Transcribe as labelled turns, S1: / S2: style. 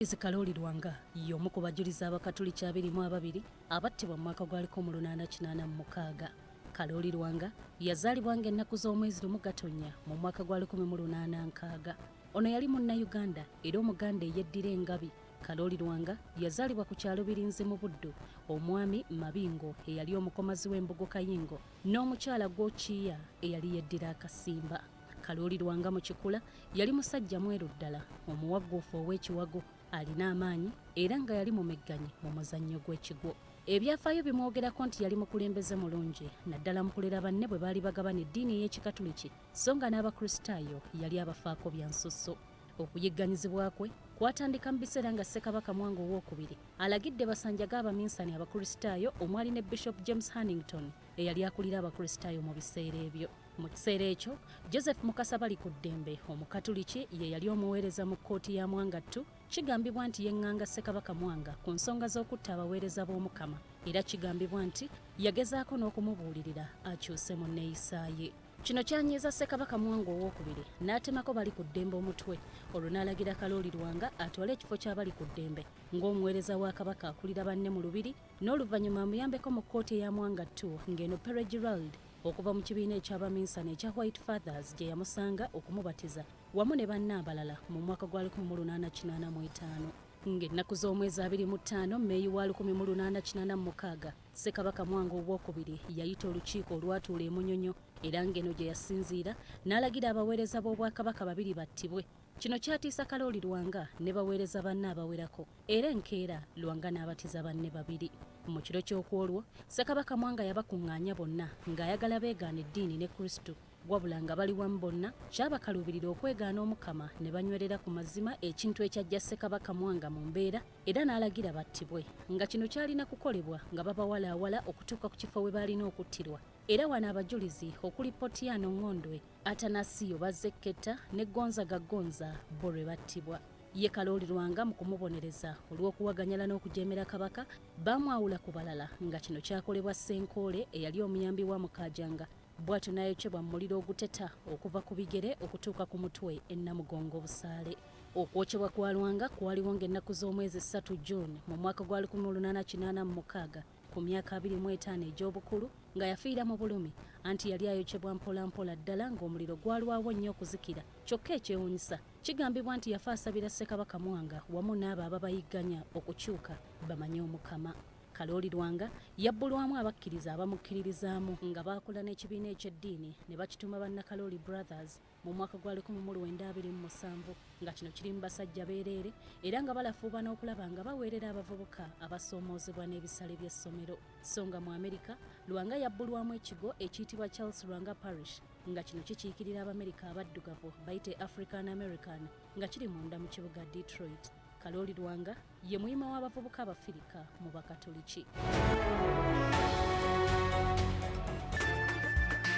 S1: Omujulizi Kalooli Lwanga y'omu ku bajulizi Abakatuliki 22 abattibwa mu mwaka gwa 1886. Kalooli Lwanga yazaalibwa ng'ennaku z'omwezi 1 Gatonnya mu mwaka gwa 1860. Ono yali Munnayuganda era Omuganda ey'eddira Engabi. Kalooli Lwanga yazaalibwa ku kyalo Birinzi mu Buddu, omwami Mabingo eyali omukomazi w'embugo Kayingo n'omukyala Gwokiiya eyali yeddira Akasimba. Kalooli Lwanga mu kikula yali musajja mweru ddala, omuwagguufu ow'ekiwago, alina amaanyi era nga yali mumegganyi mu muzannyo gw'ekigwo. Ebyafaayo bimwogerako nti yali mukulembeze mulungi naddala mu kulera banne bwe baali bagabana eddiini ey'Ekikatuliki so nga n'Abakristaayo yali abafaako bya nsusso. Okuyigganyizibwa kwe kwatandika mu biseera nga Ssekabaka Mwanga Owookubiri alagidde basanjage abaminsani Abakristaayo omwali ne Bishop James Hannington eyali akulira Abakristaayo mu biseera ebyo. Mu kiseera ekyo, Joseph Mukasa Balikuddembe, Omukatuliki, ye yali omuweereza mu kkooti ya Mwanga ii. Kigambibwa nti yeŋŋanga Ssekabaka Mwanga ku nsonga z'okutta abaweereza b'Omukama era kigambibwa nti yagezaako n'okumubuulirira akyuse mu nneeyisa ye. Kino kyanyiiza Ssekabaka Mwanga Owookubiri n'atemako Balikuddembe omutwe olwo n'alagira Kalooli Lwanga atwale ekifo kya Balikuddembe ng'omuweereza wa Kabaka akulira banne mu Lubiri n'oluvannyuma amuyambeko mu kkooti eya Mwanga ii ng'eno Pere Gerald okuva mu kibiina eky'abaminsani ekya White Fathers gye yamusanga okumubatiza wamu ne banne abalala mu mwaka gwa 1885. Ng'ennaku z'omwezi 25 Meeyi wa 1886, Ssekabaka Mwanga Owokubiri yayita olukiiko olwatuula e Munyonyo era ng'eno gye yasinziira n'alagira abaweereza b'Obwakabaka babiri battibwe. Kino kyatiisa Kalooli Lwanga ne baweereza banne abawerako era enkeera Lwanga n'abatiza banne babiri. Mu kiro ky'okwolwo, Ssekabaka Mwanga yabakuŋŋaanya bonna ng'ayagala beegaane eddiini ne Kristu. Wabula nga bali wamu bonna, kyabakaluubirira okwegaana Omukama ne banywerera ku mazima ekintu ekyaggya Ssekabaka Mwanga mu mbeera era n'alagira battibwe nga kino kyalina kukolebwa nga babawalaawala okutuuka ku kifo we baalina okuttirwa era wano abajulizi okuli Potiano Ngondwe, Atanasiyo Bazekketta ne Gonzaga Gonza bo lwe battibwa. Ye Kalooli Lwanga mu kumubonereza olw'okuwaganyala n'okujeemera Kabaka, baamwawula ku balala nga kino kyakolebwa Ssenkoole eyali omuyambi wa Mukaajanga bw'atyo n'ayokyebwa mu muliro oguteta okuva ku bigere okutuuka ku mutwe e Namugongo Busaale. Okwokyebwa kwa Lwanga kwaliwo ng'ennaku z'omwezi ssatu June mu mwaka gwa 1886 ku myaka 25 egy'obukulu nga yafiira mu bulumi anti yali ayokyebwa mpolampola ddala ng'omuliro gwalwawo nnyo okuzikira kyokka ekyewunyisa kigambibwa nti yafa asabira Ssekabaka Mwanga wamu n'abo ababayigganya okukyuka bamanye Omukama. Kalooli Lwanga yabbulwamu abakkiriza abamukkiririzaamu nga baakola n'ekibiina eky'eddiini ne bakituuma Bannakalooli Brothers mu mwaka gwa 1927 nga kino kirimu basajja beereere era nga balafuubana okulaba nga baweerera abavubuka abasoomoozebwa n'ebisale by'essomero. So nga mu Amerika, Lwanga yabbulwamu ekigo ekiyitibwa Charles Lwanga Parish nga kino kikiikirira Abamerika abaddugavu bayite African American nga kiri munda mu kibuga Detroit. Kalooli Lwanga ye muyima w'abavubuka Abafirika mu Bakatoliki.